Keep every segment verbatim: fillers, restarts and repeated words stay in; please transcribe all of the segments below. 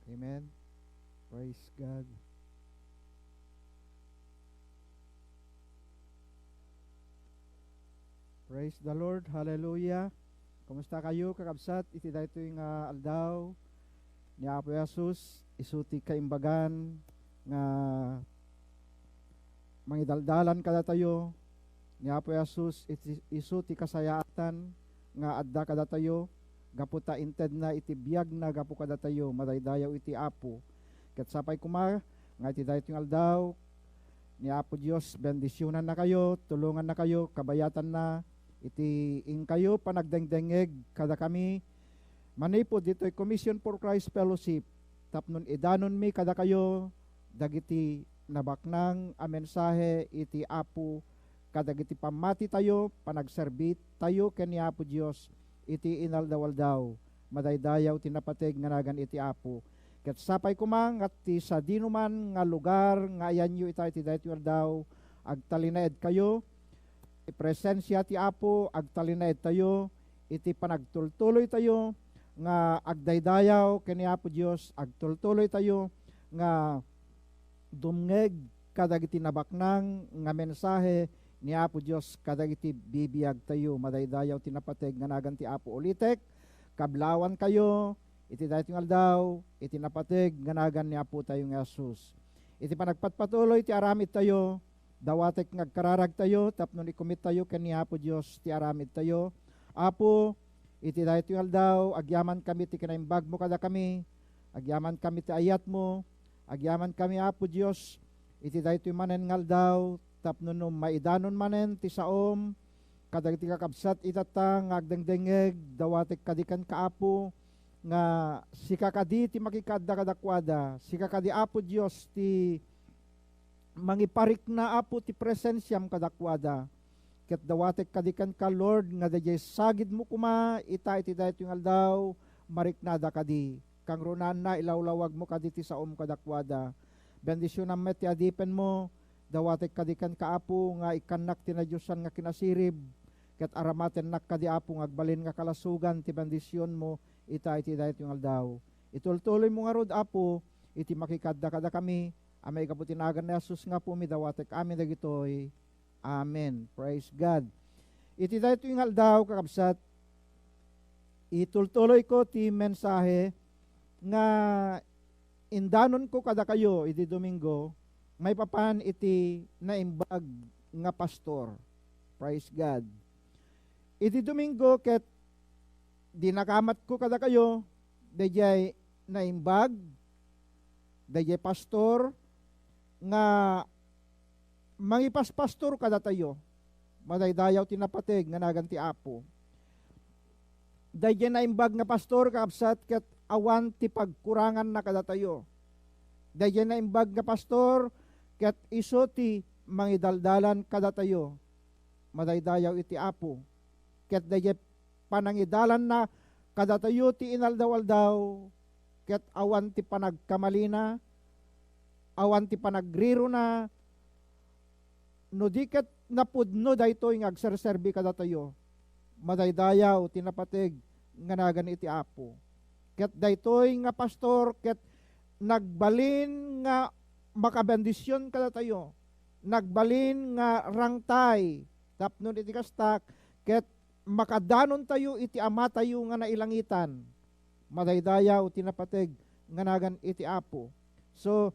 Amen. Praise God. Praise the Lord. Hallelujah. Kumusta kayo, kakabsat, iti daytoy nga aldaw ni Apo Jesus? Isu ti kaimbagan nga mangidaldalan kadatayo ni Apo Jesus, iti, isu ti kasayaatan nga adda kadatayo, gapu ta intedna iti biagna gapu kadatayo, madaydayaw iti Apo. Ket sapay koma nga iti daytoy nga aldaw, ni Apo Dios, bendisionannakayo, tulongannakayo, kabayatanna iti inkayo panagdengdengngeg kadakami manipud ditoy Commission for Christ Fellowship, tapno idanonmi kadakayo dagiti nabaknang a mensahe iti Apo kadagiti pammatitayo, panagserbitayo ken ni Apo Dios iti inaldaw-aldaw. Madaydayaw ti napateg nga nagan iti Apo. Ket sapay koma nga ti sadinoman nga lugar nga ayanyo ita iti daytoy aldaw, agtalinaedkayo. Ti presensia ti Apo agtalinaedtayo iti panagtultuloytayo nga agdaydayaw ken ni Apo Dios, agtultuloytayo nga dumngeg kadagiti nabaknang nga mensahe ni Apo Dios kadagiti bibiagtayo. Madaydayaw ti napateg nga nagan ti Apo. Ulitek, kablawankayo iti daytoy nga aldaw iti napateg nga nagan ni Apotayo nga Jesus. Iti panagpatpatuloy ti aramidtayo, dawatek nga agkararagtayo tapno ikumittayo ken ni Apo Dios ti aramidtayo. Apo, iti daytoy nga aldaw, agyamankami ti kinaimbagmo kadakami, agyamankami ti ayatmo, agyamankami, Apo Dios, iti daytoy manen nga aldaw, tapno no maidanon manen ti saom kadagiti kakabsat itatta nga agdengdengngeg, dawatek kadi kenka, Apo, nga sika kadi ti makikaadda kadakuada, sika kadi, Apo Dios, ti mangiparikna, Apo, ti presensiam kadakuada. Ket dawatek kadi kenka, Lord, nga daydiay sagidmo koma ita iti daytoy nga aldaw, mariknada kadi. Kangrunaan, ilawlawagmo kadi ti saom kadakuada. Bendisionam met ti adipenmo. Dawatek kadi kenka, Apo, nga ikkannak ti nadiosan nga kinasirib, ket aramatennak kadi, Apo, nga agbalin nga kalasogan ti bendisionmo ita iti daytoy nga aldaw. Itultuloymo ngarud, Apo, iti makikaadda kadakami, a maigapu ti nagan ni Jesus nga Apomi, dawatek amin dagitoy. Amen. Praise God. Iti daytoy nga aldaw, kakabsat, itultuloyko ti mensahe nga indanonko kadakayo idi Domingo maipapan iti naimbag nga pastor. Praise God. Idi Domingo ket dinakamatko kadakayo daydiay naimbag, daydiay pastor nga mangipaspastor kadatayo. Madaydayaw ti napateg nga nagan ti Apo. Daydiay naimbag nga pastor, kakabsat, ket awan ti pagkuranganna kadatayo. Daydiay naimbag nga pastor ket isu ti mangidaldalan kadatayo. Madaydayaw iti Apo. Ket daydiay panangidalanna kadatayo ti inaldaw-aldaw, ket awan ti panagkamalina, awan ti panagrirona, no di ket napudno daytoy nga agserserbi kadatayo, madaydayaw ti napateg nga nagan iti Apo. Ket daytoy nga pastor ket nagbalin nga makabendision kadatayo, nagbalin nga rangtay tapno iti kasta ket makadanontayo iti Amatayo nga nailangitan. Madaydayaw ti napateg nga nagan iti Apo. So,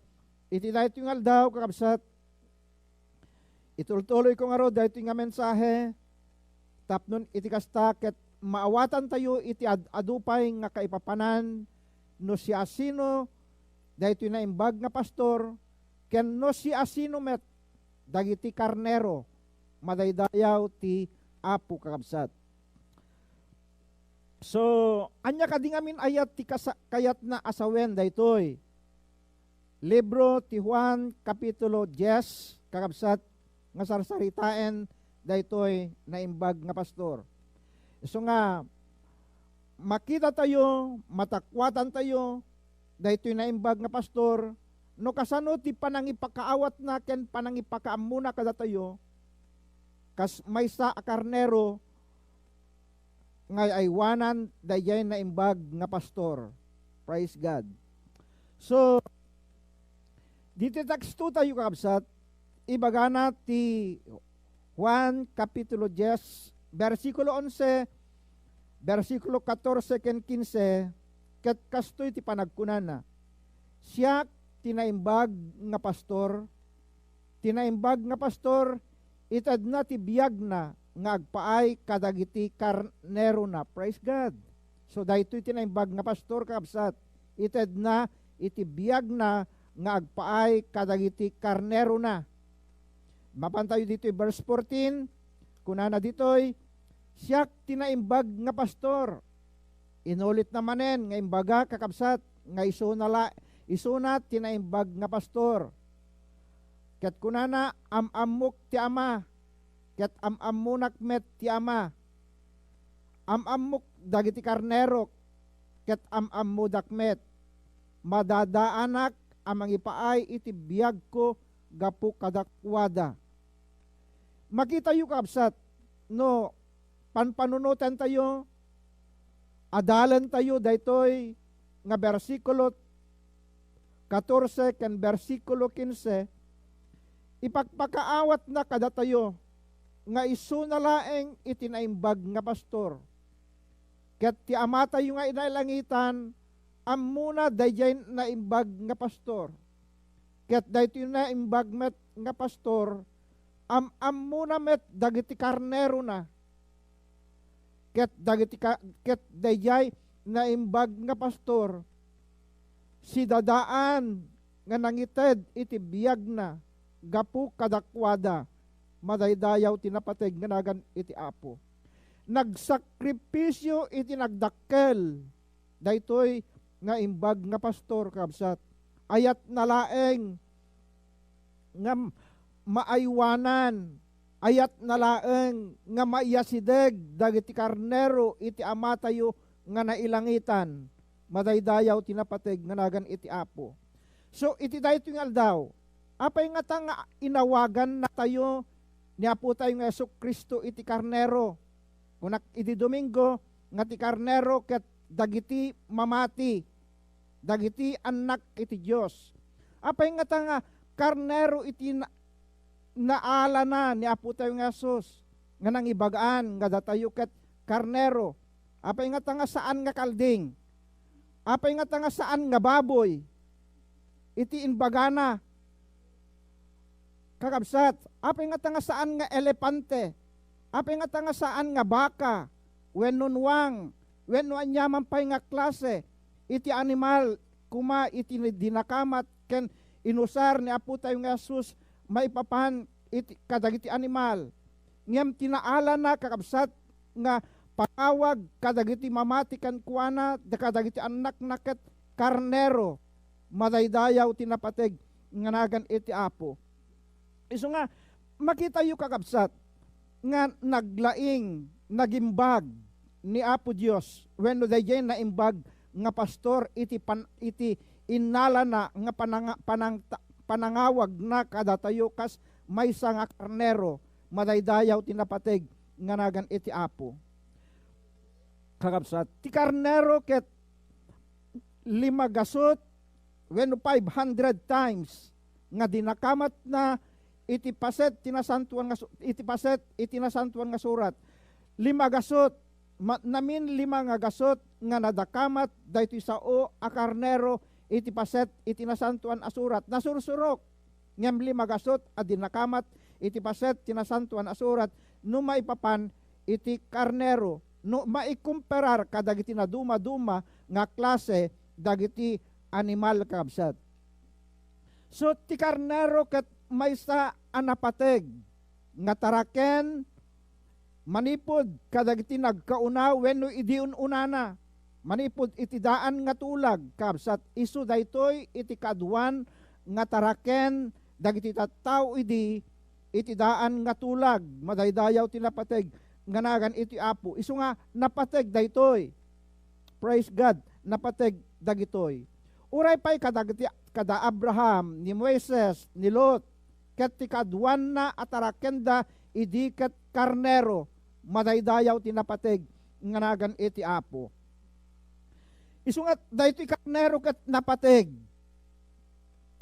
iti daytoy nga aldaw, kakabsat, itultuloyko ngarud daytoy nga mensahe, tapno iti kasta ket maawatantayo iti ad-adu pay nga kaipapanan no siasino daytoy naimbag nga pastor, ken no siasino met dagiti karnero. Madaydayaw ti Apo, kakabsat. So, ania kadi ngamin ayat ti kasa-, kayatna a sawen daytoy? Libro ti Juan, Kapitulo dies, kakabsat, nga sarsaritaen daytoy naimbag nga pastor. Isu nga, makitatayo, matakuatantayo, daytoy naimbag nga pastor, no kasano ti panangipakaawatna ken panangipakaammona kadatayo, kas maysa a karnero nga ay-aywanan daydiay naimbag nga pastor. Praise God. So, ditoy teksto tayo, kakabsat, ibagana ti Juan Kapitulo dies, bersikulo onse, bersikulo katorse ken kinse, ket kastoy ti panagkunana, "Siak ti naimbag nga pastor, ti naimbag nga pastor, itedna ti biagna nga agpaay kadagiti karnerona." Praise God. So, daytoy ti naimbag nga pastor, kakabsat. Itedna iti biagna nga agpaay kadagiti karnerona. Mapantayo ditoy verse fourteen, kunana ditoy, "Siak ti naimbag nga pastor." Inulitna manen nga imbaga, kakabsat, nga isuna la, isuna ti naimbag nga pastor. Ket kunana, "Am-ammok ti Ama, ket am-ammonak met ti Ama. Am-ammok dagiti karnerok, ket am-ammodak met. Madadaanak a mangipaay iti biagko gapu kadakuada." Makitayo, kabsat, no panpanunotentayo, adalentayo daytoy nga bersikulo katorse ken bersikulo kinse, ipakpakaawatna kadatayo nga isuna laeng iti naimbag nga pastor. Ket ti Amatayo nga nailangitan, ammona daydiay naimbag nga pastor. Ket daytoy naimbag met nga pastor, am-ammona met dagiti karnerona. Ket dagiti ka-, ket daydiay naimbag nga pastor, sidadaan nga nangited iti biagna gapu kadakuada, madaydayaw ti napateg nga nagan iti Apo. Nagsakripisio iti nagdakkel daytoy nga imbag nga pastor, kabsat. Ayatna laeng nga maaywanan, ayatna laeng nga maiyasideg dagiti karnero iti Amatayo nga nailangitan. Madaydayaw ti napateg nga nagan iti Apo. So, iti daytoy nga aldaw, apay ngata nga inawagannatayo ni Apotayo nga Jesu-Cristo iti karnero? Kunak idi Domingo nga ti karnero ket dagiti mamati, dagiti annak iti Dios. Apay ngata nga karnero iti na-, naalana ni Apotayo nga Jesus nga nangibagaan nga datayo ket karnero? Apay ngata nga saan nga kalding? Apay ngata nga saan nga baboy iti imbagana? Kakabsat, apay ngata nga saan nga elepante? Apay ngata nga saan nga baka, wenno nuang, wenno aniaman pay nga klase iti animal koma iti dinakamat ken inusar ni Apotayo nga Jesus maipapan iti, kadagiti animal? Ngem ti naalana, kakabsat, nga pangawag kadagiti mamati kenkuana, da kadagiti annakna ket karnero, madaydayaw ti napateg nga nagan iti Apo. Isu nga, makitayo, kakabsat, nga naglaing, nagimbag ni Apo Dios wenno daydiay naimbag nga pastor iti pan-, iti innalana nga pananga-, panangta-, panangawagna kadatayo kas maysa nga karnero, madaydayaw ti napateg nga nagan iti Apo. Kakabsat, ti karnero ket lima gasut wenno five hundred times nga dinakamatna iti paset ti nasantuan nga su-, iti paset iti nasantuan nga surat. Lima gasut, ma-, namin lima nga gasut nga nadakamat daytoy sao a karnero iti paset iti nasantuan a surat. Nasursurok, ngem lima gasut a dinakamat iti paset ti nasantuan a surat no maipapan iti karnero, no maikumperar kadagiti nadumaduma nga klase dagiti animal, kakabsat. So, ti karnero ket maysa a napateg nga taraken manipud kadagiti nagkauna wenno idi un-unana, manipud iti daan nga tulag, kabsat, isu daytoy iti kaaduan nga taraken dagiti tattao idi iti daan nga tulag, madaydayaw ti napateg nga nagan iti Apo. Isu nga napateg daytoy. Praise God, napateg dagitoy. Uray pay kadagiti, kada Abraham, ni Moises, ni Lot, ket ti kaaduanna a tarakenda idi ket karnero, madaydayaw ti napateg nga nagan iti Apo. Isu nga daytoy karnero ket napateg,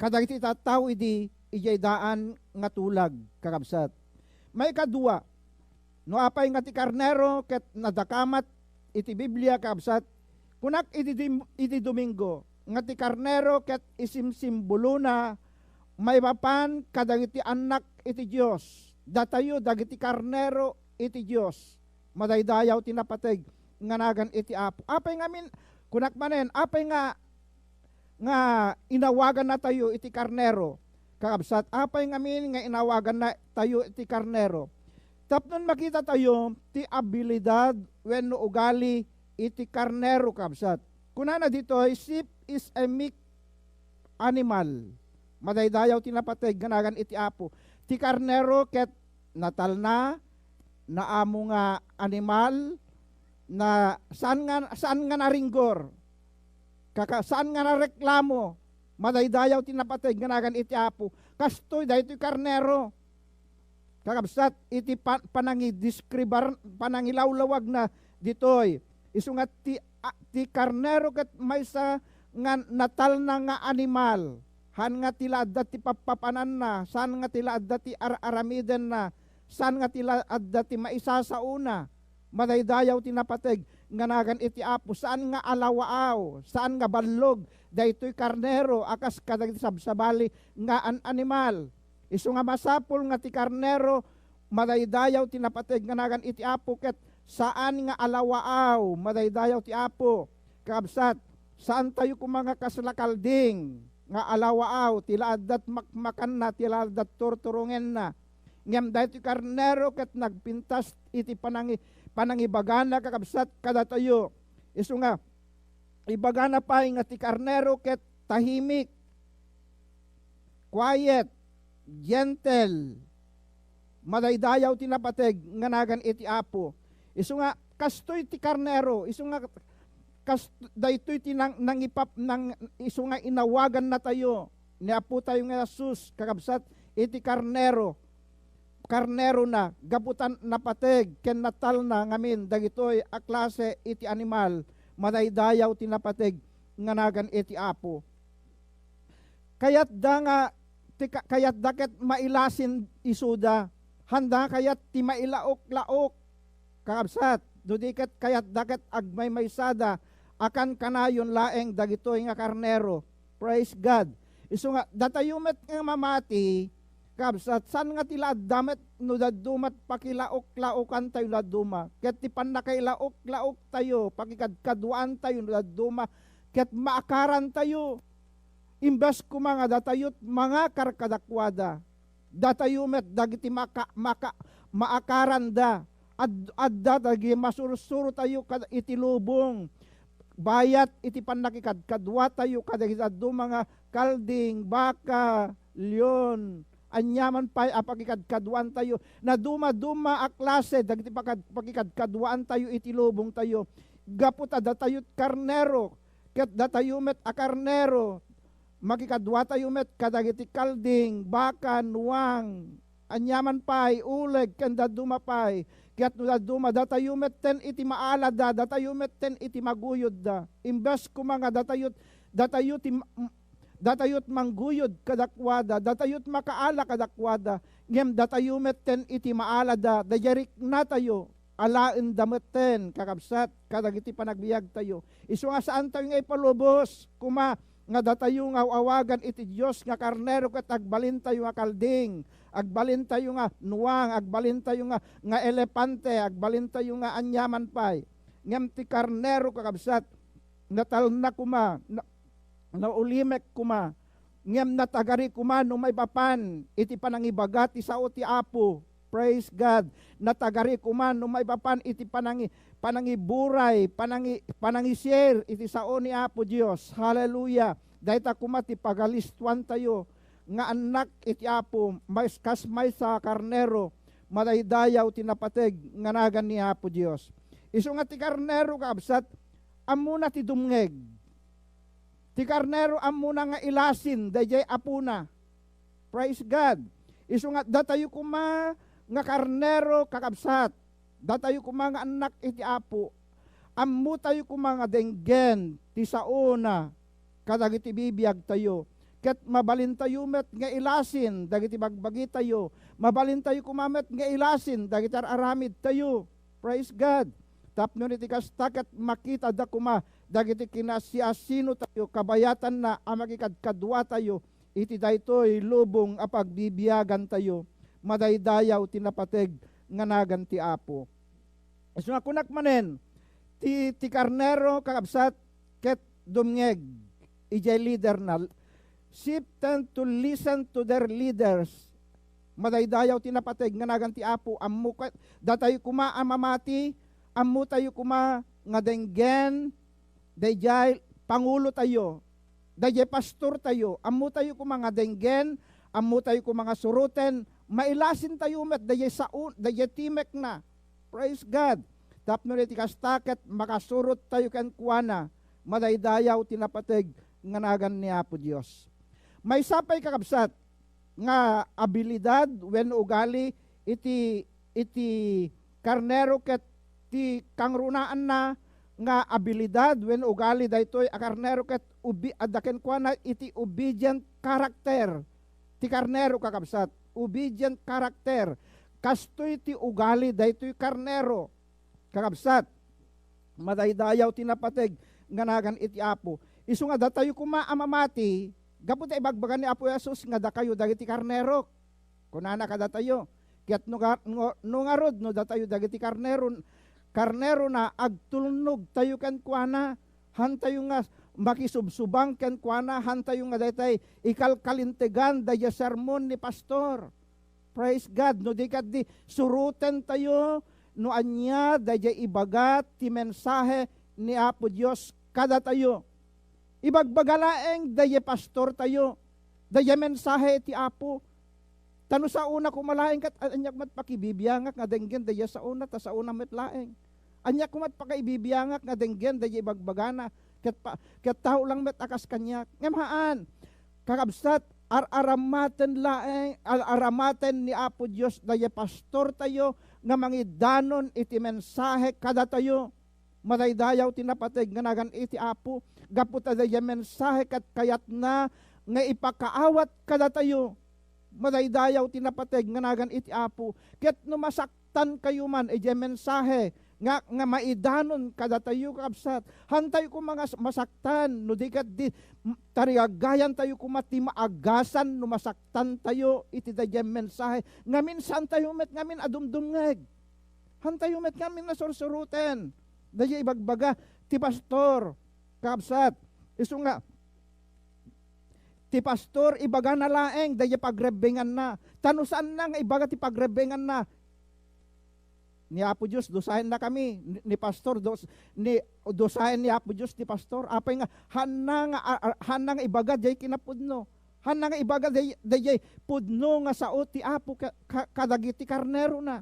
kadagiti tattao idi idiay daan nga tulag, kakabsat. Maikadua, no apay nga ti karnero ket nadakamat iti Biblia, kakabsat, kunak iti dim-, iti Domingo nga ti karnero ket isimsimbolona maipapan kadagiti annak iti Dios. Datayo dagiti karnero iti Dios. Madaydayaw ti napateg nga nagan iti Apo. Apay ngamin, kunak manen, apay nga nga inawagannatayo iti karnero. Kakabsat, apay ngamin nga inawagannatayo iti karnero? Tapno makitatayo ti abilidad wenno ugali iti karnero, kabsat. Kunana ditoy, "Sheep is a meek animal." Madaydayaw ti napateg nga nagan iti Apo. Ti karnero ket natalna, naamo nga animal, na saan nga, saan nga naringgor. Kaka-, saan nga nareklamo, madaydayaw ti napateg nga nagan iti Apo. Kastoy daytoy karnero. Kakabsat, iti pa-, panangideskribar-, panangilawlawagna ditoy. Isu nga ti, a, ti karnero ket maysa nga natalna nga animal. Saan nga ti la adda ti pappapananna, saan nga ti la adda ti ar-aramidenna, saan nga ti la adda ti maisasaona. Madaydayaw ti napateg nga nagan iti Apo, saan nga alawaaw, saan nga ballog daytoy karnero a kas kadagiti sabsabali nga an-animal. Isu nga masapul nga ti karnero, madaydayaw ti napateg nga nagan iti Apo, ket saan nga alawaaw, madaydayaw ti Apo. Kabsat, saantayo koma nga kasla kalding nga alawaaw, ti la addat makmakanna, ti la addat turturongenna. Ngem daytoy karnero ket nagpintas iti panangi-, panangibagana, kakabsat, kadatayo. Isu nga, ibagana pay nga ti karnero ket tahimik, quiet, gentle, madaydayaw ti napateg nga nagan iti Apo. Isu nga, kastoy ti karnero, isu nga, kas-, daytoy ti nang-, nangipap-, nang-, isu nga inawagannatayo ni Apotayo nga Jesus, kakabsat, iti karnero, karnerona, gapu ta napateg ken natalna ngamin dagitoy a klase iti animal, madaydayaw ti napateg nga nagan iti Apo. Kayatda nga, ti ka-, kayatda ket mailasin isuda, sanda kayat ti mailaok-laok. Kakabsat, no di ket kayatda ket agmaymaysada a kankanayon laeng dagitoy nga karnero. Praise God. Isu nga, datayo met nga mamati, kabsat, saan nga ti la adda met no dadduma met pakilaok-laokantayo dadduma. Ket ti pannakailaok-laoktayo, pakikadkaduaantayo no dadduma, ket maakarantayo. Imbes koma nga datayo met mangakar kadakuada. Datayo met dagiti maka-, maka-, maakaranda. Ad-, adda dagiti masursurotayo kad-, iti lubong. Bayat iti pannakikadkaduatayo kadagiti dadduma nga kalding, baka, leon, aniaman pay a pakikadkaduantayo. Nadumaduma a klase dagiti pakad-, pakikadkaduaantayo iti lubongtayo. Gapu ta datayo ti karnero, ket datayo met a karnero, makikaduatayo met kadagiti kalding, baka, nuang, aniaman pay, uleg, ken dadduma pay. Ket no dadduma, datayo metten iti maalada, datayo metten iti maguyodda. Imbes koma nga datayo, datayo ti, datayo ti mangguyod kadakuada, datayo ti makaala kadakuada, ngem datayo metten iti maalada, daydiay riknatayo. Alaenda metten, kakabsat, kadagiti panagbiagtayo. Isu nga saantayo nga ipalubos koma nga datayo nga aw-awagan iti Dios nga karnero ket agbalintayo nga kalding, agbalintayo nga nuang, agbalintayo nga, nga elepante, agbalintayo nga aniaman pay. Ngem ti karnero, kakabsat, natalna koma, na-, naulimek koma, ngem natagari koma no maipapan iti panangibaga ti sao ti Apo. Praise God. Natagari koma no maipapan iti panangi-, panangiburay, panangi-, panangi-share iti sao ni Apo Dios. Hallelujah. Dayta koma ti pagalistuantayo nga annak iti Apo, mais-, kas maysa a karnero, madaydayaw ti napateg nga nagan ni Apo Dios. Isu nga ti karnero, kabsat, ammona ti dumngeg. Ti karnero ammona nga ilasin daydiay apona. Praise God. Isu nga datayo koma nga karnero, kakabsat. Datayo koma nga annak iti Apo. Ammotayo koma nga denggen ti saona kadagiti bibiagtayo. ket mabalintayo met nga ilasin dagiti bagbagitayo. Mabalintayo koma met nga ilasin dagiti ar-aramidtayo. Praise God. Tapno iti kasta, ket makitada koma dagiti kinasiasinotayo, kabayatanna a makikadkaduatayo iti daytoy lubong a pagbibiagantayo. Madaydayaw ti napateg nga nagan ti Apo. Isu nga kunak manen, ti, ti karnero, kakabsat, ket dumngeg idiay leaderna. Sheep tend to listen to their leaders. Madaydayaw ti napateg nga nagan ti Apo. Ammo ket, datayo koma a mamati, ammotayo koma nga denggen daydiay pangulotayo, daydiay pastortayo, ammotayo koma nga denggen, ammotayo koma nga suroten, mailasintayo met daydiay sao, daydiay timekna. Praise God. Tapno iti kasta, ket makasurottayo kenkuana, madaydayaw ti napateg nga nagan ni Apo Dios. Maysa pay, kakabsat, nga abilidad wenno ugali iti, iti karnero ket ti kangrunaanna nga abilidad wenno ugali daytoy a karnero ket ubi-, adda kenkuana iti obedient character ti karnero, kakabsat. Obedient character. Kastoy ti ugali daytoy karnero. Kakabsat, madaydayaw ti napateg nga nagan iti Apo. Isu nga datayo koma a mamati, gapu ta ibagbaga ni Apo Jesus nga dakayo dagiti karnerok. Kunana kadatayo, ket no ga-, no, no ngarud, no datayo dagiti karnero, karnerona, agtulnogtayo kenkuana, hantayo nga makisubsubang kenkuana, hantayo nga daytay ikalkalintegan daydiay sermon ni pastor. Praise God. No di ket di, surotentayo no ania daydiay ibaga ti mensahe ni Apo Dios kadatayo. Ibagbaga laeng daydiay pastortayo daydiay mensahe ti Apo. Ta no saona koma laeng ket, aniak met pakibibiangak nga denggen daydiay saona, ta saona met laeng. Aniak met pakaibibiangak nga denggen daydiay ibagbagana, ket pa, ket tao lang met a kas kaniak. Ngem haan, kakabsat, ar-aramaten laeng, ar-aramaten ni Apo Dios daydiay pastortayo nga mangidanon iti mensahe kadatayo. Madaydayaw ti napateg nga nagan iti Apo, gapu ta daydiay mensahe ket kayatna nga ipakaawat kadatayo. Madaydayaw ti napateg nga nagan iti Apo. Ket no masaktankayo man idiay mensahe nga, nga maidanon kadatayo, kakabsat, hantayo koma nga masaktan, no di ket di, m-, tarigaggayantayo koma ti maagasan no masaktantayo iti daydiay mensahe. Ngamin, saantayo met ngamin a dumdumngeg. Hantayo met ngamin a sursuroten daydiay ibagbaga ti pastor, kakabsat. Isu nga, ti pastor, ibagana laeng daydiay pagrebbenganna. Ta no saanna nga ibaga ti pagrebbenganna, ni Apo Dios, dusayennakami, ni, ni pastor, dus-, ni, dusayen ni Apo Dios ti pastor. Apay nga, hanna nga, a, a, hanna nga ibaga daydiay kinapudno. Hanna nga ibaga day-, daydiay pudno nga sao ti Apo ka, ka, kadagiti karnerona.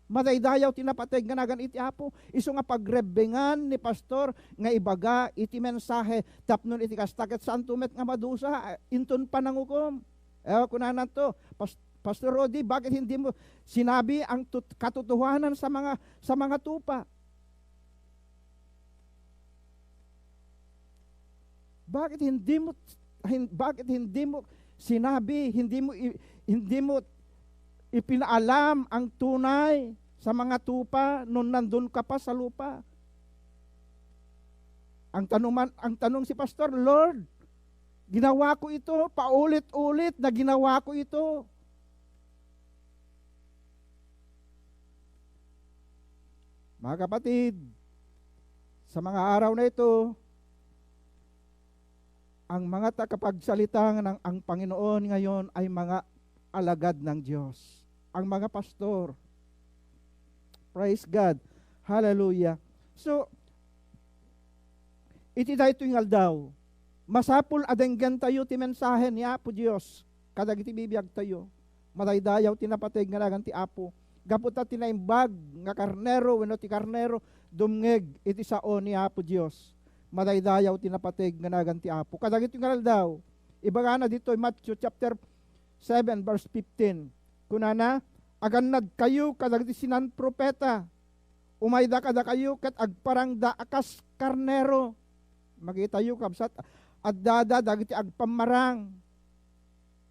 Madaydayaw ti napateg nga nagan iti Apo. Isu nga pagrebbengan ni pastor nga ibaga iti mensahe tapno iti kasta ket saanto met nga madusa, inton panangukom. Eh, kunananto, "Pas-, Pastor Rudy, bakit hindi mo sinabi ang tut-, katotohanan sa mga, sa mga tupa?" Bakit hindi mo, hin-, bakit hindi mo sinabi, hindi mo i-, hindi mo ipinaalam ang tunay sa mga tupa nung nandun ka pa sa lupa? Ang tanuman, ang tanong si pastor, "Lord, ginawa ko ito, paulit-ulit na ginawa ko ito." Mga kapatid, sa mga araw na ito, ang mga tagapagsalita ng ang Panginoon ngayon ay mga alagad ng Diyos. Ang mga pastor. Praise God. Hallelujah. So, iti daytoy nga aldaw, masapul a denggentayo ti mensahe ni Apo Dios kadagiti bibiagtayo. Madaydayaw ti napateg nga nagan ti Apo. Gapu ta ti naimbag nga karnero wenno ti karnero dumngeg iti sao ni Apo Dios. Madaydayaw ti napateg nga nagan ti Apo. Kadagiti nga aldaw, ibagana ditoy Matthew chapter seven, verse fifteen. Kunana, "Agannadkayo kadagiti sinan-propeta. Umayda kadakayo ket agparangda a kas karnero." Makitayo, kabsat, addada dagiti agpammarang.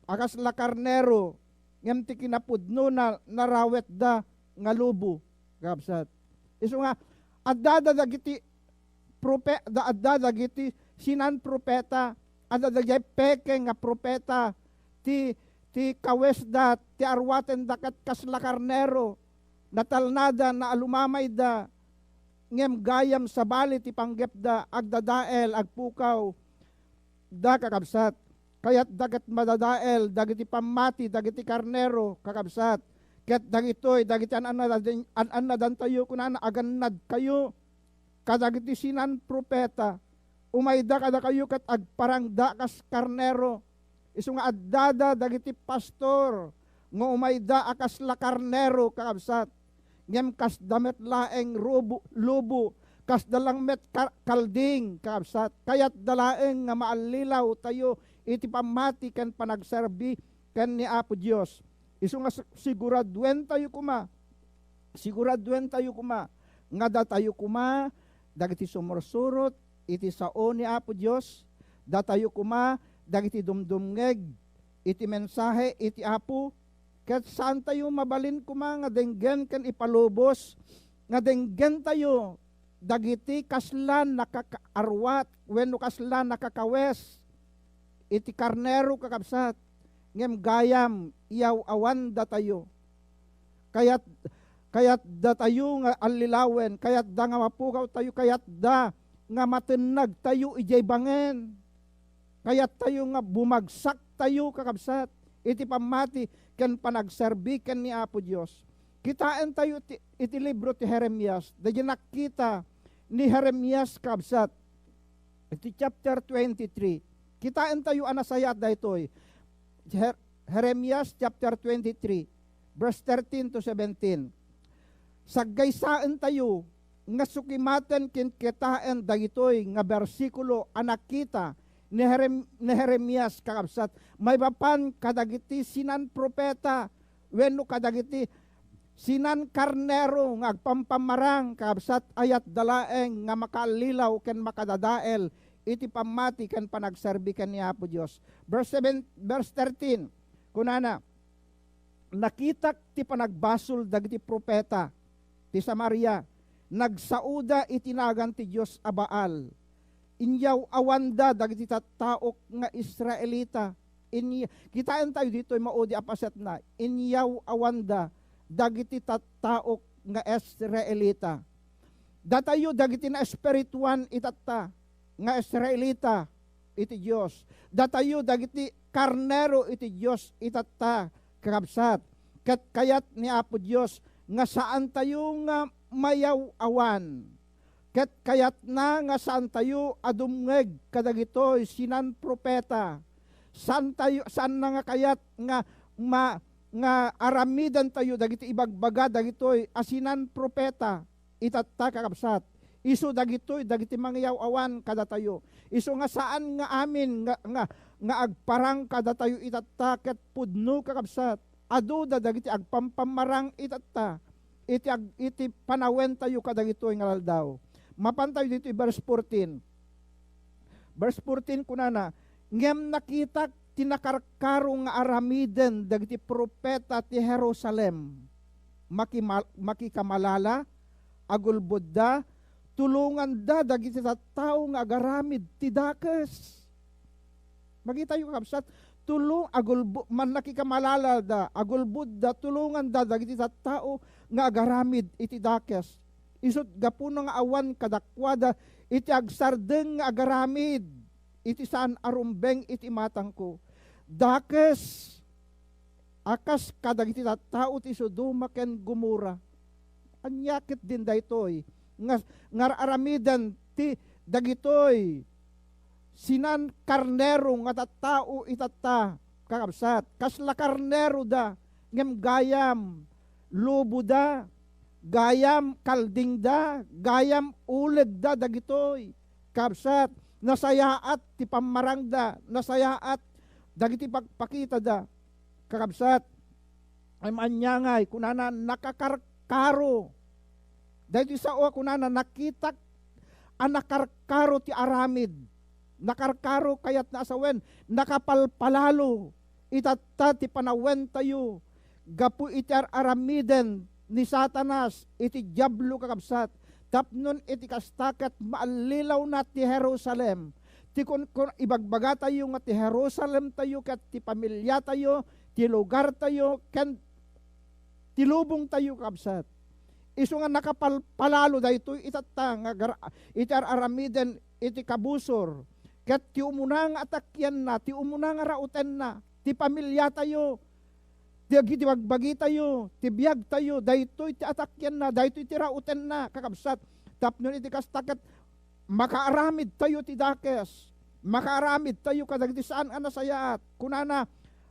a kasla karnero, ngem ti kinapudnona, narawetda nga lobo, kakabsat. Isu nga, addada dagiti prope-, da-, adda dagiti sinan-profeta, adda dagiti peke nga profeta, ti, ti kawesda, ti arwatenda ket kasla karnero, natalnada, naalumamayda, ngem gayam sabali ti panggepda, agdadael, agpukaw, da, kakabsat, kayatda ket madadael dagiti pammati dagiti karnero, kakabsat. Ket dagitoy, dagiti an-annadan-, an-annadantayo, kunana, agannadkayo kadagiti sinan-profeta. Umayda kadakayo ket agparangda kas karnero. Isu nga addada dagiti pastor nga umayda a kasla karnero, kakabsat. Ngem kasda met laeng rubo-, lobo, kasda lang met ka-, kalding, kakabsat. Kayatda laeng nga maallilawtayo iti pammati ken panagserbi ken ni Apo Dios. Isu nga si-, siguraduentayo koma, siguraduentayo koma nga datayo koma dagiti sumursurot iti sao ni Apo Dios, datayo koma dagiti dumdumngeg iti mensahe iti Apo, ket saantayo mabalin koma nga denggen ken ipalubos nga denggentayo dagiti kasla nakakaarwat wenno kasla nakakawes iti karnero, kakabsat, ngem gayam iyaw-awandatayo. Kayat-, kayatdatayo nga allilawen, kayatda nga mapukawtayo, kayatda nga matennagtayo idiay bangen. Kayattayo nga bumagsaktayo, kakabsat, iti pammati ken panagserbi ken ni Apo Dios. Kitaentayo ti, iti libro ti Jeremias, daydi nakita ni Jeremias, kakabsat, iti chapter twenty-three. Kitaentayo a nasayaat daytoy. Jer-, Jeremias chapter twenty-three, verse thirteen to seventeen. Saggaysaentayo nga sukimaten ken kitaen dagitoy nga bersikulo a nakita ni Jerem-, ni Jeremias, kakabsat, maipapan kadagiti sinan-profeta wenno kadagiti sinan-karnero nga agpampammarang, kakabsat, kayatda laeng nga makaallilaw ken makadadael iti pammati ken panagserbi ken ni Apo Dios. Verse seven, verse thirteen, kunana, "Nakitak ti panagbasol dagiti profeta ti Samaria, nagsaoda iti nagan ti dios a Baal." Inyaw-awanda dagiti tattaok nga Israelita. Inya-, kitaentayo ditoy maudi a pasetna. Inyaw-awanda dagiti tattaok nga Israelita. Datayo dagiti naespirituan itatta nga Israelita iti Dios. Datayo dagiti karnero iti Dios itatta, kakabsat. Ket kayat ni Apo Dios nga saantayo nga mayaw-awan. Ket kayatna nga saantayo a dumngeg kadagitoy sinan-profeta. Saantayo, saanna nga kayat nga ma-, nga aramidantayo dagiti ibagbaga dagitoy a sinan-profeta itatta, kakabsat. Isu dagitoy dagiti mangiyaw-awan kadatayo. Isu nga saan nga amin nga, nga, nga agparang kadatayo itatta ket pudno, kakabsat. Aduda dagiti agpampammarang itatta iti ag-, iti panawentayo kadagitoy nga aldaw. Mapantayo ditoy verse fourteen. Verse fourteen, kunana, "Ngem nakitak ti nakarkaro nga aramiden dagiti profeta ti Jerusalem. Makima-, makikamalala, agulbodda, tulonganda dagiti tattao nga agaramid ti dakes." Makitayo, kakabsat, tulo-, agulbo-, mannakikamalalada, agulbodda, tulonganda dagiti tattao nga agaramid iti dakes. Isut' gapuna nga awan kadakuada iti agsardeng nga agaramid iti saan a rumbeng iti imatangko. Dakes a kas kadagiti tattao ti Sodoma ken Gomorra. Ania ketdin daytoy nga, nga aramiden ti dagitoy sinan-karnero nga tattao itatta, kakabsat? Kasla karneroda, ngem gayam loboda, gayam kaldingda, gayam ulegda dagitoy, kakabsat. Nasayaat ti pammarangda, nasayaat dagiti pagpakitada, kakabsat. Ay maanyangay, kunana, nakakarkaro. Daytoy sao a kunana, nakitak a nakarkaro ti aramid. Nakarkaro kayatna a sawen, nakapalpalalo Itatta ti panawentayo gapu iti ar-aramiden ni Satanas, iti Diablo, kakabsat. Tapnon iti kasta ket maallilawna ti Jerusalem. Ti kun-, kun-, ibagbagatayo nga ti Jerusalem tayo ket ti pamiliatayo, ti lugartayo, ken ti lubongtayo, kabsat. Isu nga nakapalpalalo daytoy itatta nga gar-, iti ar-aramiden iti kabusor, ket ti umuna nga atakianna, ti umuna nga raotenna, ti pamiliatayo, ti agi-, ti bagbagitayo, ti biagtayo, daytoy ti atakianna, daytoy ti raotenna, kakabsat. Tapno iti kasta ket makaaramidtayo ti dakes, makaaramidtayo kadagiti saan a nasayaat. Kunana,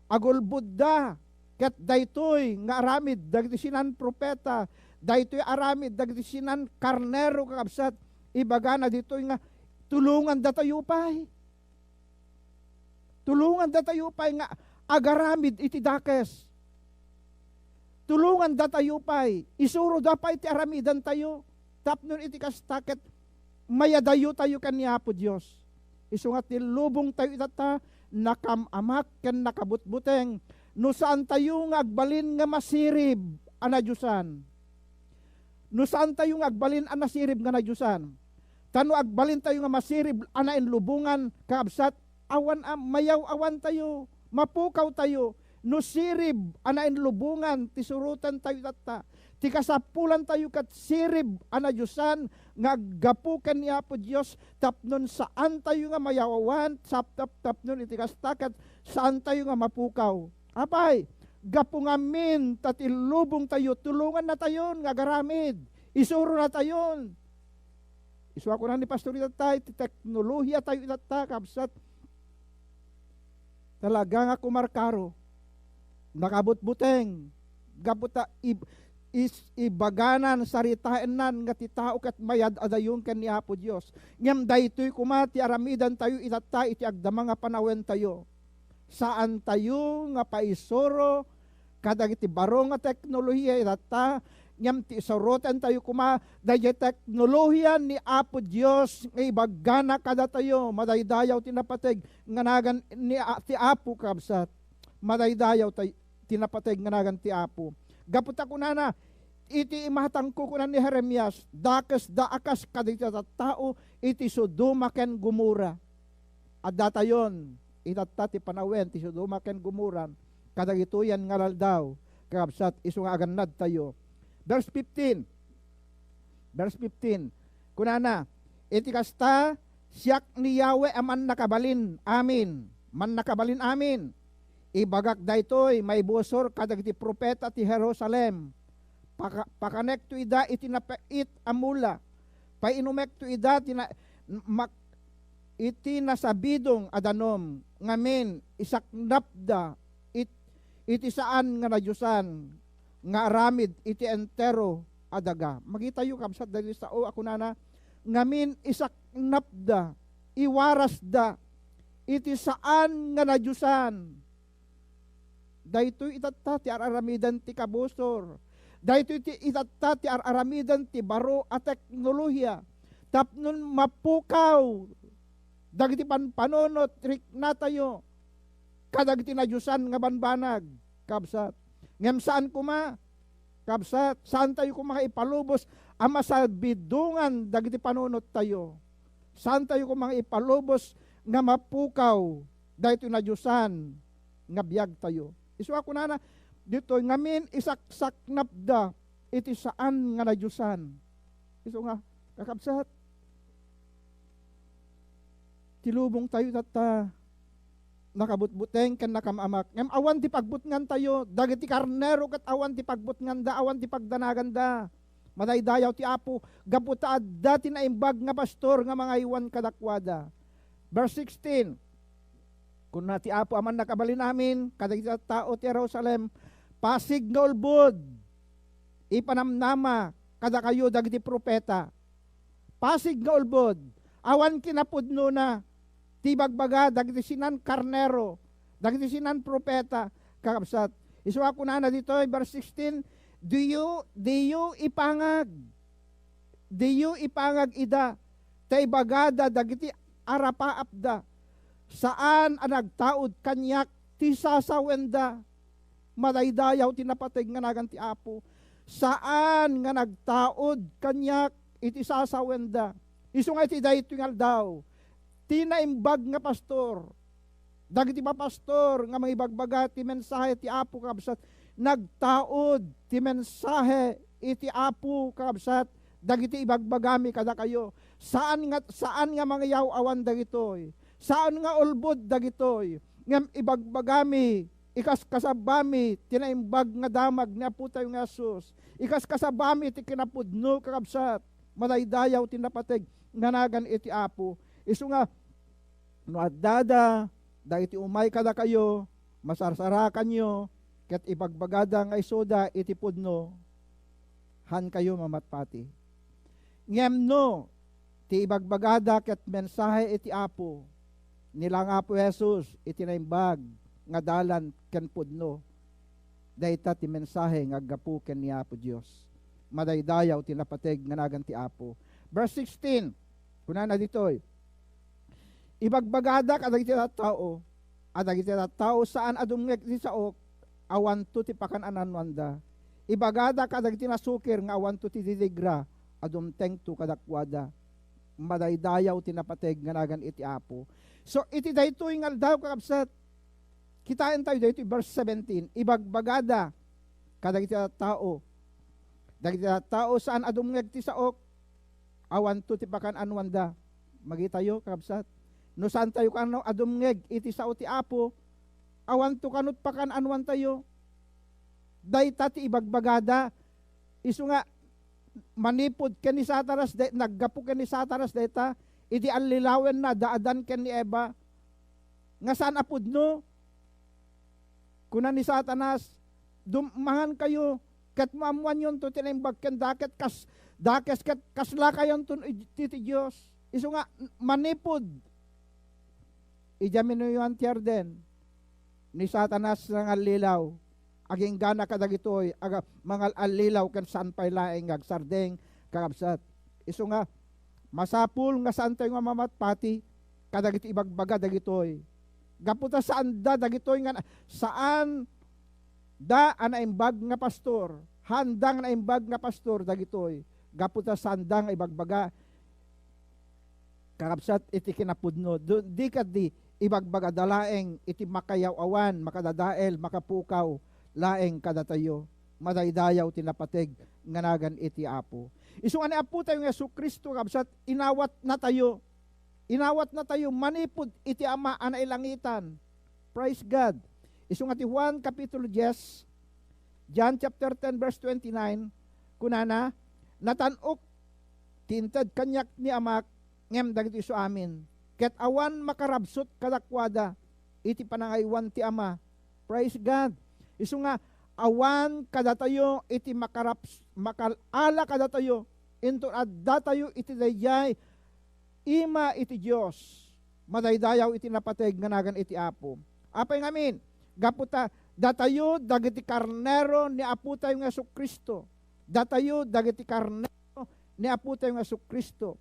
agulbodda, ket daytoy nga aramid dagiti sinan profeta, daytoy aramid dagiti sinan karnero, kakabsat, ibagana ditoy nga tulongandatayo pay. Tulongandatayo pay nga agaramid iti dakes. Tulongandatayo pay, isuroda pay ti aramidantayo. Tapno iti kasta ket mayadayotayo ken ni Apo Dios. Isu nga ti lubongtayo itatta, nakam-amak ken nakabutbuteng no saantayo nga agbalin nga masirib a nadiosan. No saantayo nga agbalin a nasirib nga nadiosan. Ta no agbalintayo nga masirib a nainlubongan, kakabsat, awan a mayaw-awantayo, mapukawtayo, no sirib a nainlubongan ti surotentayo itatta. Ti kasapulantayo ket sirib a nadiosan nga aggapu ken ni Apo Dios, tapnon saantayo nga mayaw-awan, sap-, tap-, tapnon iti kasta ket saantayo nga mapukaw. Apay, gapu ngamin ta ti lubongtayo, tulongannatayon nga agaramid. Isuronatayon. Isu a kuna ni Pastor itatta, ti teknolohiatayo itatta, kabsat. Talaga nga kumarkaro. Nakabutbuteng. Gapu ta ib-, is-, ibaganan, saritaennan nga ti tao ket mayad-adayon ken ni Apo Dios. Ngem daytoy koma ti aramidantayo itatta iti agdama nga panawentayo. Saantayo nga paisuro kadagiti baro nga teknolohiya itatta, ngem ti isurotentayo koma daydiay teknolohiya ni Apo Dios nga ibaggana kadatayo, madaydayaw ti napateg nga nagan ni A-, ti Apo, kabsat. Madaydayaw tay-, ti napateg nga nagan ti Apo. Gapu ta kunana, iti imatangko, kuna ni Jeremias, dakesda a kas kadagiti tattao iti Sodoma ken Gomorra. Addatayon, itatta ti panawen ti Sodoma ken Gomorra kadagitoyan nga aldaw, kakabsat, isu nga agannadtayo. Verse fifteen. Verse fifteen. Kunana, "Iti kasta, siak ni Yahweh a mannakabalin amin, mannakabalin amin. Ibagak daytoy maibusor kadagiti profeta ti Jerusalem. Paka-, pakanekto ida iti napait a mula. Painomekto ida ti na-, mak-, iti nasabidong a danum, ngamin isaknapda it-, iti saan nga nadiosan nga aramid iti entero a daga." Makitayo, kabsat, dagiti sao a kunana, ngamin isaknapda, iwarasda iti saan nga nadiosan. Daytoy itatta ti ar-aramiden ti kabusor. Daytoy ti itatta ti ar-aramiden ti baro a teknolohiya. Tapnon mapukaw dagiti panpanunot riknatayo kadagiti nadiosan nga banbanag, kabsat. Ngem saan koma, kabsat, saantayo koma nga ipalubos a masabidongan dagiti panunottayo. Saantayo koma nga ipalubos nga mapukaw daytoy nadiosan nga biagtayo. Isu a kunana ditoy, ngamin isaksaknapda iti saan nga nadiosan. Isu nga, kakabsat, ti lubongtayo tatta, nakabutbuteng ken nakam-amak. Ngem awan ti pagbutngantayo, dagiti karnero ket awan ti pagbutnganda, awan ti pagdanaganda. Madaydayaw ti Apo, gapu ta adda ti naimbag nga pastor nga mangaywan kadakuada. Verse sixteen, kuna ti Apo a mannakabalin amin kadagiti tattao ti Jerusalem, pasig nga ulbod, ipanamnama kadakayo dagiti profeta. Pasig nga ulbod, awan kinapudnona ti ibagbaga dagiti sinan karnero, dagiti sinan profeta, kakabsat. Isu a kunana ditoy, verse sixteen, "Diyo, diyo ipangag, diyo ipangag ida, ta ibagada dagiti arapaapda, saan a nagtaud kaniak ti sasawenda. Madaydayaw ti napateg nga nagan ti Apo. Saan nga nagtaud kaniak iti sasawenda. Isu nga iti daytoy nga aldaw, ti naimbag nga pastor, dagiti mapastor nga mangibagbaga ti mensahe ti Apo, kakabsat, nagtaud ti mensahe iti Apo, kakabsat, dagiti ibagbagami kadakayo. Saan nga, saan nga mangiyaw-awan dagitoy. Saan nga ulbod dagitoy. Ngem ibagbagami, ikaskasabbami ti naimbag nga damag ni Apotayo nga Jesus. Ikaskasabbami ti kinapudno, kakabsat. Madaydayaw ti napateg nga nagan iti Apo. Isu nga, no addada dagiti umay kadakayo, masarsarakanyo, ket ibagbagada nga isuda iti pudno, hankayo mamatpati. Ngem no ti ibagbagada ket mensahe iti Apo, ni la nga Apo Jesus iti naimbag nga dalan ken pudno, dayta ti mensahe nga aggapu ken ni Apo Dios. Madaydayaw ti napateg nga nagan ti Apo. Verse sixteen, kunana ditoy, ibagbagada kadagiti tattao a dagiti tattao saan a dumngeg iti saok, awanto ti pakan-anuanda. Ibagada kadagiti nasukir nga awanto ti didigra a dumtengto kadakuada. Madaydayaw ti napateg nga nagan iti Apo. So, iti daytoy nga aldaw, kakabsat, kitaentayo daytoy verse seventeen, ibagbagada kadagiti tattao, dagiti tattao saan a dumngeg ti saok, awanto ti pakan-anuanda. Magitayo, kakabsat. No saantayo kano a dumngeg iti sao ti Apo, awanto kano ti pakan-anuantayo. Dayta ti ibagbagada. Isu nga, manipud ken ni Satanas, day-, naggapu ken ni Satanas dayta, idi allilawenna da Adan ken ni Eva, nga saan a pudno. Kuna ni Satanas, "Dum-, mangankayo, ket maammoanyonto ti naimbag ken dakes kas-, dakes ket kaslakayonto iti, iti Dios." Isu nga, manipud idiay minuyoan ti Arden, ni Satanas nangallilaw. Aginggana kadagitoy aga-, mangal-allilaw ken saan pay laeng nga agsardeng, kakabsat. Isu nga, masapul nga saantayo nga mamatpati kadagiti ibagbaga dagitoy. Gapu ta saanda dagitoy nga na-, saanda a naimbag nga pastor. Haanda nga naimbag nga pastor dagitoy. Gapu ta saanda nga ibagbaga, kakabsat, iti kinapudno. Du-, di kadi ibagbagada laeng iti makayaw-awan, makadadael, makapukaw laeng kadatayo. Madaydayaw ti napateg nga nagan iti Apo. Isu nga ni Apotayo nga Jesu-Cristo, kakabsat, inawatnatayo. Inawatnatayo manipud iti Ama a nailangitan. Praise God. Isu nga ti Juan Kapitulo dies, John chapter ten, verse twenty-nine, kunana, "Natan-ok ti inted kaniak ni Amak, ngem dagitoy isu amin, ket awan makarabsut kadakuada iti panangaywan ti Ama." Praise God. Isu nga, awan kadatayo iti makaraps-, makal-ala kadatayo, inton addatayo iti daydiay ima iti Dios. Madaydayaw iti napateg nga nagan iti Apo. Apay ngamin, gapu ta datayo dagiti karnero ni Apotayo nga Jesu-Cristo. Datayo dagiti karnero ni Apotayo nga Jesu-Cristo.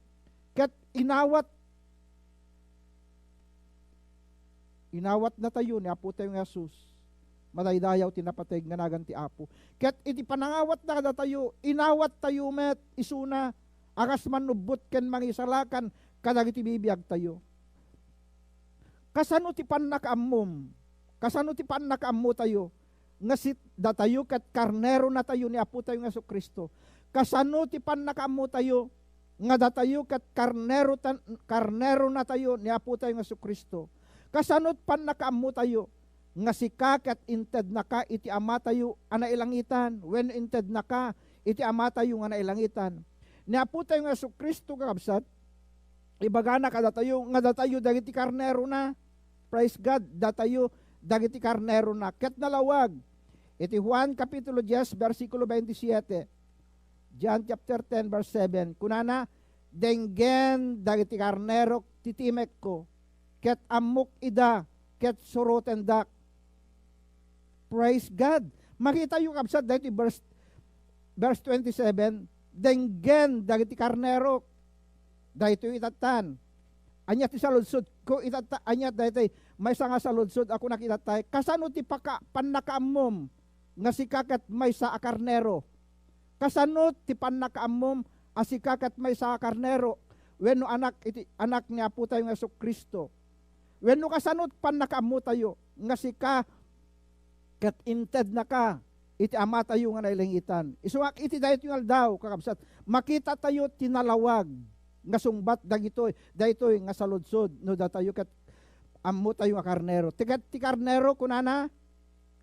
Ket inawat, inawatnatayo ni Apotayo nga Jesus. Madaydayaw ti napateg nga nagan ti Apo. Ket iti panangawatna kadatayo, inawattayo met isuna a kas mannubbot ken mangisalakan kadagiti bibiagtayo. Kasano ti pannakaammom? Kasano ti pannakaammotayo nga sit-, datayo ket karneronatayo ni Apotayo nga Jesu-Cristo? Kasano ti pannakaammotayo nga datayo ket karnero tan-, karneronatayo ni Apotayo nga Jesu-Cristo? Kasano ti pannakaammotayo nga sika ket intednaka iti Amatayo a nailangitan wenno intednaka iti Amatayo nga nailangitan? Ni Apotayo nga Jesu-Cristo, kakabsat, ibagana kadatayo nga datayo dagiti karnerona. Praise God, datayo dagiti karnerona. Ket nalawag iti Juan Kapitulo dies, bersikulo twenty-siete, John chapter ten, verse seven, kunana, "Denggen dagiti karnerok ti timekko, ket ammok ida, ket surotendak." Praise God. Makitayo, kabsat, daytoy verse, verse twenty-seven, "Denggen dagiti karnerok." Daytoy itattan. Ania ti saludsodko itatta? Ania daytoy maysa nga saludsod a kunak itatta? Kasano ti paka-, pannakaammom nga sika ket maysa a karnero? Kasano ti pannakaammom a sika ket maysa a karnero wenno anak iti, anak ni Apotayo nga Jesu-Cristo? Wenno kasano ti pannakaammotayo nga sika ket intednaka iti Amatayo nga nailangitan. Isu nga iti daytoy nga aldaw, kakabsat, makitatayo ti nalawag nga sungbat dagitoy, daytoy nga saludsod no datayo ket ammotayo nga karnero. Ti ket ti karnero, kunana,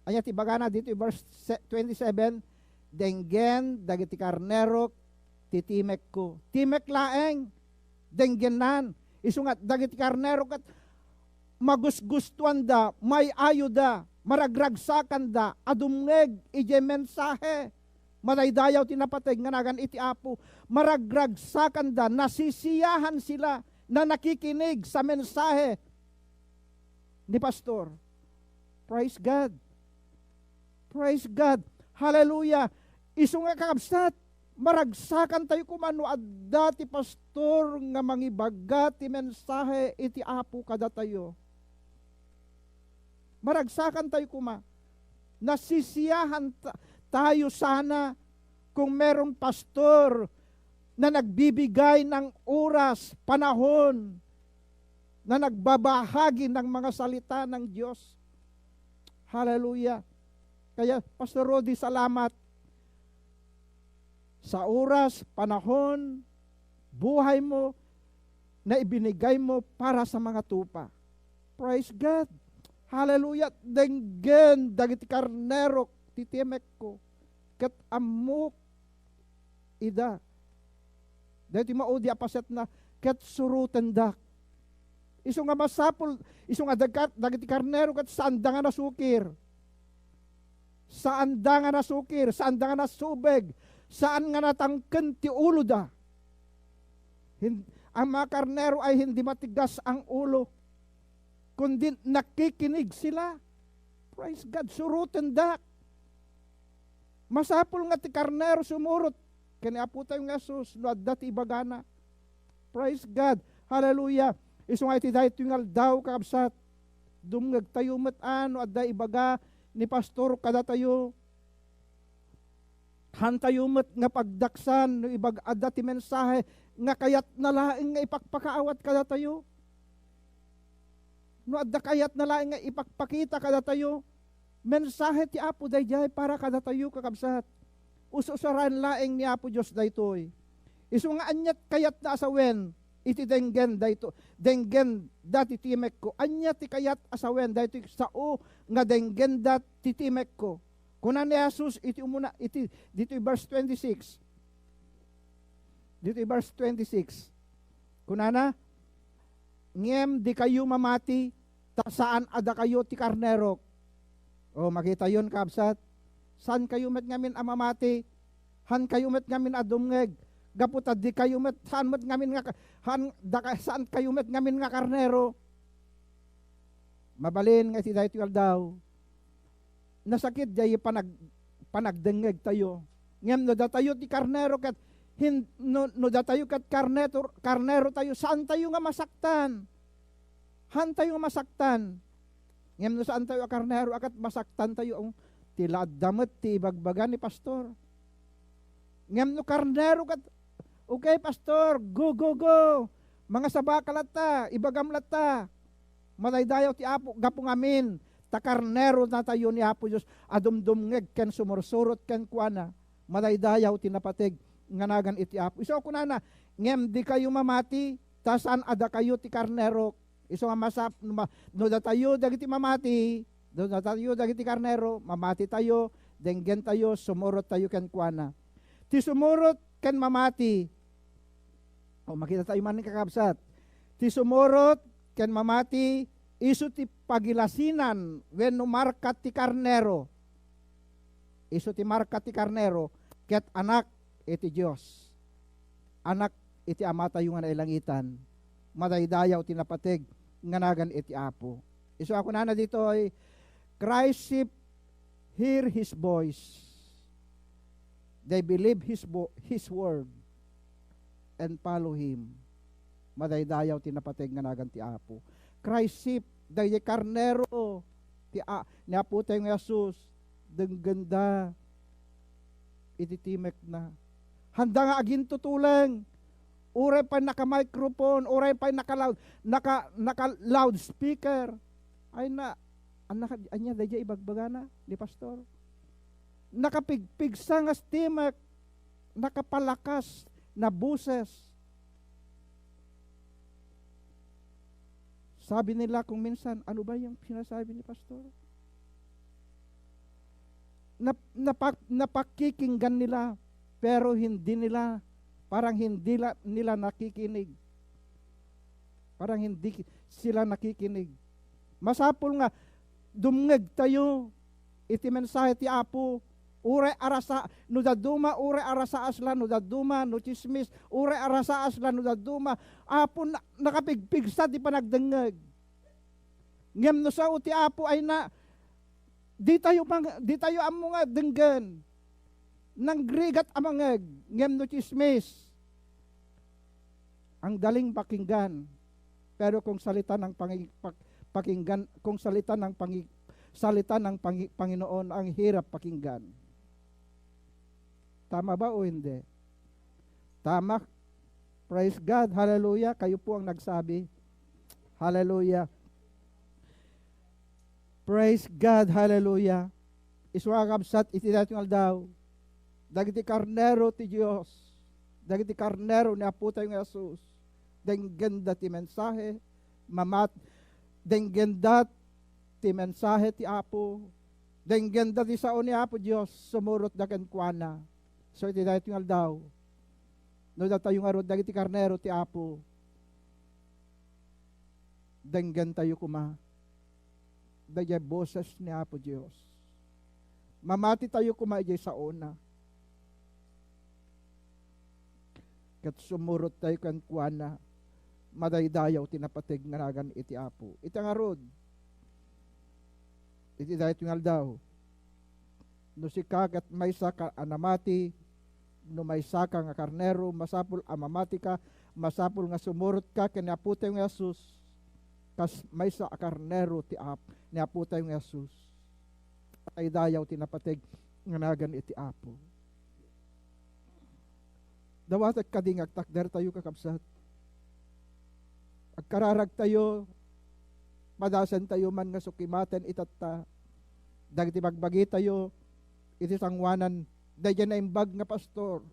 ania ti bagana ditoy verse se-, twenty-seven, "Denggen dagiti karnerok ti timekko." Timek laeng, denggennan. Isu nga dagiti karnero ket magusgustoanda, may-ayoda, maragragsakanda a dumngeg idiay mensahe. Madaydayaw ti napateg nga nagan iti Apo. Maragragsakanda, nasisiyahan sila na nakikinig sa mensahe ni Pastor. Praise God. Praise God. Hallelujah. Isu nga, kakabsat, maragsakantayo koma no adda ti pastor nga mangibaga ti mensahe iti Apo kadatayo. Maragsakantayo koma. Nasisiyahan ta-, tayo sana kung merong pastor na nagbibigay ng oras, panahon, na nagbabahagi ng mga salita ng Diyos. Hallelujah. Kaya, Pastor Rudy, salamat sa oras, panahon, buhay mo na ibinigay mo para sa mga tupa. Praise God. Hallelujah. Denggen dagiti karnerok ti timekko. Ket ammok ida. Daytoy maudi a paset na, ket surotendak. Isu nga masapul, isu nga dagkat-, dagiti karnero ket saanda nga nasukir. Saanda nga nasukir, saanda nga nasubeg, saan nga natangken ti uloda. Hin-, ang mga karnero ay hindi matigas ang ulo, kundi nakikinig sila. Praise God, surotendak. Masapul nga ti karnero sumurot ken ni Apotayo nga Jesus no adda ti ibagana. Praise God. Hallelujah. Isu nga iti daytoy nga aldaw, kakabsat, dumngegtayo met a no adda ibaga ni pastor kadatayo. Hantayo met nga pagdaksan no ibag-, adda ti mensahe nga kayatna laeng nga ipakpakaawat kadatayo. No adda kayatna laeng nga ipakpakita kadatayo, mensahe ti Apo daydiay para kadatayo, kakabsat. Us-usaren laeng ni Apo Dios daytoy. Isu nga aniat kayatna a sawen iti denggen dayto, denggen dati timekko. Ania ti kayat a sawen daytoy sao nga denggenda ti timekko? Kuna ni Jesus iti umuna, iti, ditoy verse twenty-six. Ditoy verse twenty-six. Kunana, "Ngem dikayo mamati, ta saan a dakayo ti karnerok." O, makitayon, kabsat. Saan kayo met ngamin a mamati? Han kayo met ngamin a dumngeg? Gapu ta di kayo met, saan met ngamin nga ka-, han, daka-, saan kayo met ngamin nga karnero? Mabalin nga iti daytoy aldaw, nasakit jay panag-, panagdengngegtayo. Ngem no datayo ti karnero ket hin-, no, no datayo ket karneto-, karnerotayo, saantayo nga masaktan. Hantayo nga masaktan. Ngem no saantayo a karnero a ket masaktantayo, oh, ti la adda met ti ibagbaga ni pastor. Ngem no karnero ket, "Okay, pastor, go, go, go. Mangasabaka latta, ibagam latta." Madaydayaw ti Apo, gapu ngamin ta karneronatayo ni Apo Dios a dumdumngeg ken sumursurot kenkuana. Madaydayaw ti napateg nga nagan iti Apo. Isu a kunana, "Ngem dikayo mamati, ta saan a dakayo ti karnerok." Isu nga masap-, no ma-, no datayo dagiti mamati, no datayo dagiti karnero, mamatitayo, denggentayo, sumurot tayo kenkuana. Ti sumurot ken mamati, o, makita tayo man, kakabsat. Ti sumurot ken mamati, isu ti pagilasinan wenno marka ti karnero. Isu ti marka ti karnero, ket anak iti Dios. Anak iti Amatayo nga nailangitan. Madaydayaw ti napateg nga nagan iti Apo. Isu a kunana ditoy, "Christ sheep hear his voice. They believe his vo-, his word and follow him." Madaydayaw ti napateg nga nagan ti Apo. Christ sheep, dagiti karnero ti a-, ni Apotayo nga Jesus, denggenda iti timekna. Handa nga agintutuleng, uray pay naka-microphone, uray pay naka-loud, naka, naka-loudspeaker. Ay na, ania, ania daydiay ibagbagana ni Pastor? Nakapigpigsa nga timek, nakapalakas na boses. Sabi nila kung minsan, "Ano ba yung sinasabi ni Pastor?" Nap-, napak-, napakikinggan nila, pero hindi nila, parang hindi la-, nila nakikinig. Parang hindi ki-, sila nakikinig. Masapul nga dumngeg tayo iti mensahe ti Apo. Uray arasa-, no dadduma, uray arasaas la no dadduma, no chismis, uray arasaas la no dadduma. Apo, na-, nakapigpigsa ti panagdengngeg. Ngem no sao ti Apo ay na, di tayo pang-, di tayo ammo nga denggen. Nangrigat a mangeg, ngem no chismis, ang galing pakinggan. Pero kung salita ng pangi-, pak-, pakinggan, kung salita ng pangi-, salita ng pangi-, Panginoon, ang hirap pakinggan. Tama ba o hindi? Tama. Praise God. Hallelujah. Kayo po ang nagsabi. Hallelujah. Praise God. Hallelujah. Isu a kabsat, iti daytoy nga aldaw, dagiti karnero ti Dios, dagiti karnero ni Apotayo nga Jesus, denggenda ti mensahe, mamat-, denggenda ti mensahe ti Apo, denggenda ti sao ni Apo Dios, sumurotda kenkuana. So, iti daytoy nga aldaw, no datayo ngarud dagiti karnero ti Apo, denggentayo koma daydiay boses ni Apo Dios. Mamati tayo koma idiay saona. Ket sumurot tayo kenkuana, madaydayaw ti napateg nga nagan iti Apo. Ita ngarud, iti daytoy nga aldaw, no sika ket maysa ka a namati, no maysa ka nga karnero, masapul a mamati ka, masapul nga sumurot ka ken ni Apotayo nga Jesus, kas maysa a karnero ti Ap-, ni Apotayo nga Jesus. Ay dayaw ti napateg nga nagan iti Apo. Dawatek kadi nga agtakder tayo, kakabsat. Agkararag tayo, padasen tayo man nga sukimaten itatta dagiti bagbagi tayo iti sangoanan daydiay naimbag nga pastor.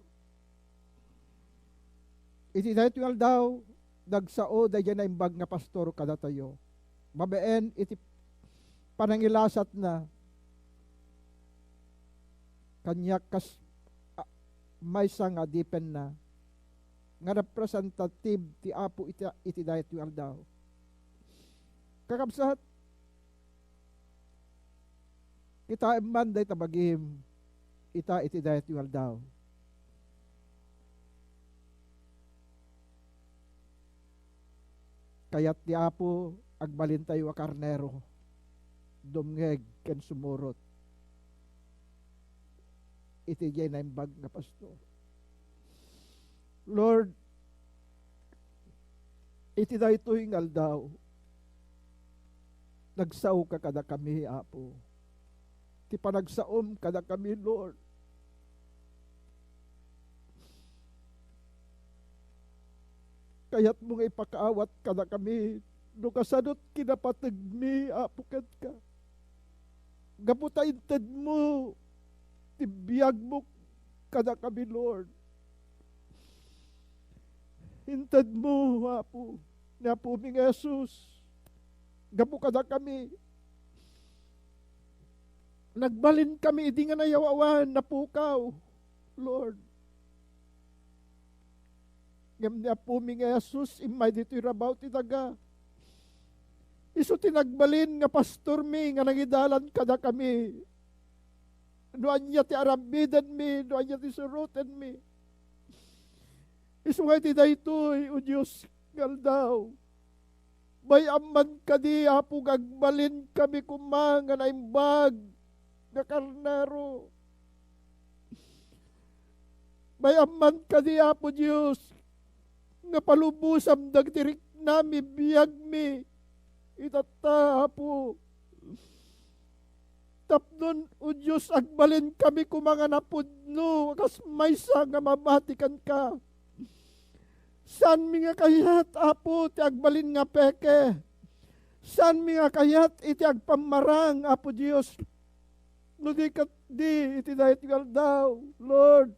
Iti daytoy nga aldaw, nagsao daydiay naimbag nga pastor kadatayo. Babaen iti panangilasatna, kaniak kas, a, maysa nga adipenna nga representative ti Apo iti, iti daytoy nga aldaw. Kakabsat, kitaem man dayta bagim ita iti daytoy nga aldaw. Kayat ti Apo, agbalintayo a karnero, dumngeg ken sumurot iti diay naimbag nga pastor. Lord, iti daytoy nga aldaw, nagsaoka kadakami, Apo. Ti panagsaom kadakami, Lord. Kayatmo nga ipakaawat kadakami no kasanot kinapategmi, Apo, kenka. Gapu ta intedmo ti biagmo kadakami, Lord. Intedmo, Apo, ni Apomi nga Jesus, gapu kadakami. Nagbalinkami idi nga nayaw-awan, napukaw, Lord. Ngem ni Apomi nga Jesus, immay ditoy rabaw ti daga. Isu ti nagbalin nga pastormi nga nangidalan kadakami. No ania ti arammidenmi, no ania ti surotenmi. Isu nga iti daytoy, O Dios, nga aldaw, bay-am man kadi, Apo, nga agbalinkami koma nga naimbag nga karnero. Bay-am man kadi, Apo Dios, nga palubosam dagiti riknami, biagmi. Itatta, Apo. Tapnon, O Dios, agbalinkami koma nga napudno, kas maysa nga mamati kenka. Saanmi nga kayat, Apo, ti agbalin nga peke. Saanmi nga kayat iti agpammarang, Apo Dios. No di ket di iti daytoy nga aldaw, Lord,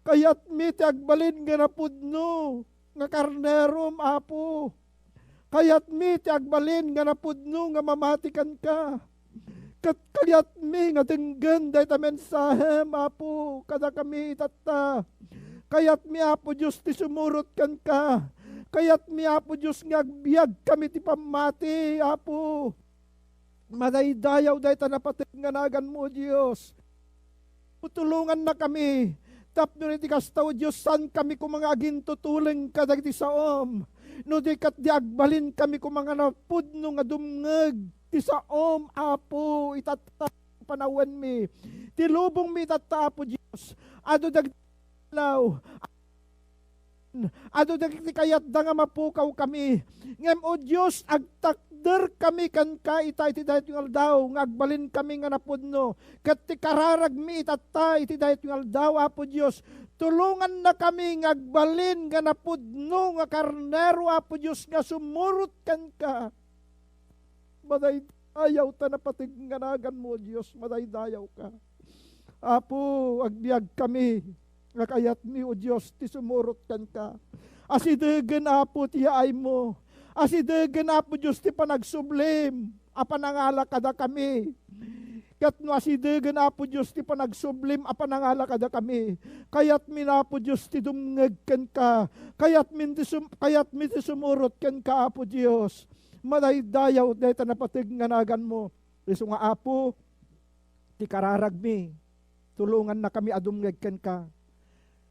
kayatmi ti agbalin nga napudno nga karnerom, Apo. Kayatmi ti agbalin nga napudno nga mamati kenka. Ket kayatmi nga denggen dayta mensahem, Apo, kadakami itatta. Kayatmi, Apo Dios, ti sumurot kenka. Kayatmi, Apo Dios, nga agbiagkami ti pammati, Apo. Madaydayaw dayta napateg nga naganmo, O Dios. Tulongannakami. Tapno iti kasta, O Dios, saankami koma nga agintutuleng kadagiti saom. No di ket di agbalinkami koma nga napudno nga dumngeg ti saom, Apo, itatta panawenmi. Ti lubongmi itatta, Apo Dios. Adu dagiti law. Adu dagiti kayatda nga mapukawkami. Ngem, O Dios, agtakderkami kenka ita iti daytoy nga aldaw nga agbalinkami nga napudno. Ket ti kararagmi itatta iti daytoy nga aldaw, Apo Dios, tulongannakami nga agbalin nga napudno nga karnero, Apo Dios, nga sumurot kenka. Madaydayaw ta napateg nga naganmo, O Dios, madaydayawka. Apo, agbiagkami nga kayatmi, O Dios, ti sumurot kenka. Asidegen, Apo, ti yaaymo. Asidegen, Apo Dios, ti panagsublim a panangala kadakami. Ket no asidegen, Apo Dios, ti panagsublim a panangala kadakami, kayatmi, Apo Dios, ti dumngeg kenka. Kayatmi ti sum-, kayatmi ti sumurot kenka, Apo Dios. Madaydayaw dayta napateg nga naganmo. Isu nga, Apo, ti kararagmi, tulongannakami a dumngeg kenka.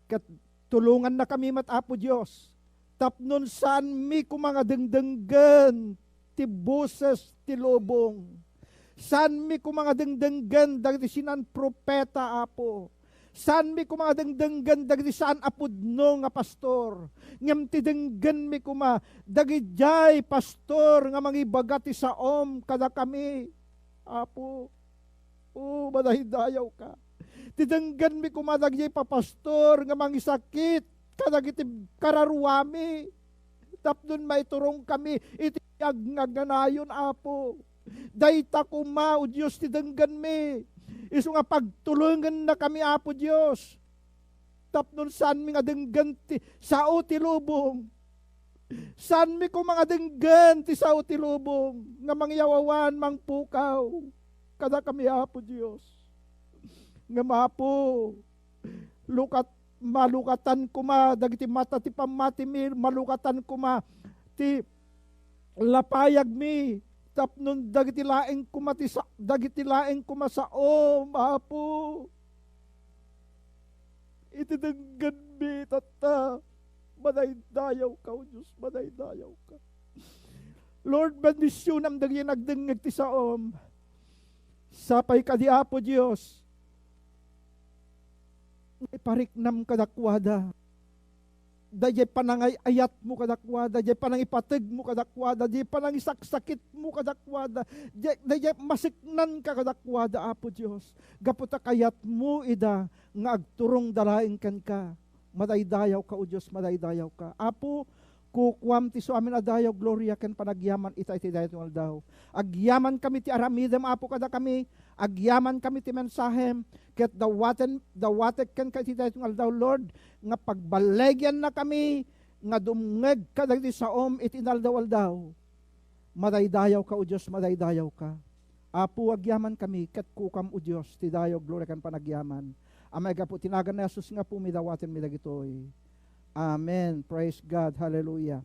Ket tulongannakami met, Apo Dios, tapnon saanmi koma nga dengdenggen ti boses ti lubong. Saanmi koma nga dengdenggen dagiti sinan-propeta, Apo. Saanmi koma nga dengdenggen dagiti saan a pudno nga pastor. Ngem ti denggenmi koma dagidiay pastor nga mangibaga ti saom kadakami, Apo. O, madaydayawka. Ti denggenmi koma dagidiay papastor nga mangisakit kadagiti kararuami. Tapnon maiturongkami iti biag nga agnanayon, Apo. Dayta koma, O Dios, ti denggenmi. Isu nga pagtulongennakami, Apo Dios. Tapnon saanmi nga denggen ti sao ti lubong. Saanmi koma nga denggen ti sao ti lubong nga mangiyawawan, mangpukaw kadakami, Apo Dios. Ngem, Apo, lukat-, malukatan koma dagiti mata ti pammatimi, malukatan koma ti lapayagmi, tapnon dagiti laeng koma ti sa-, dagiti laeng koma saom, Apo. Iti denggenmi, tatta, madaydayawka, O Dios, madaydayawka. Lord, bendisionam dagiti nagdengngeg ti saom. Sapay kadi, Apo Dios, ipariknam kadakuada. Daydiay panangay-ayatmo kadakuada, daydiay panangipategmo kadakuada, daydiay panangisaksakitmo kadakuada, daydiay, daydiay masiknanka kadakuada, Apo Dios. Gapu ta kayatmo ida nga agturongda laeng kenka. Madaydayawka, O Dios, madaydayawka. Apo, kukuam ti isuamin a dayaw, gloria, ken panagyaman ita iti daytoy nga aldaw. Agyamankami ti aramidem, Apo, kadakami. Agyamankami ti mensahem. Ket dawaten, dawatek kenka iti daytoy nga aldaw, Lord, nga pagballegiannakami nga dumngeg kadagiti saom iti inaldaw-aldaw. Madaydayawka, O Dios, madaydayawka. Apo, agyamankami, ket kukam, O Dios, ti dayaw, gloria, ken panagyaman. A maigapu ti nagan ni Jesus nga Apomi, dawatenmi dagitoy. Amen. Praise God. Hallelujah.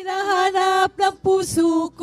Hinahanap ng puso ko.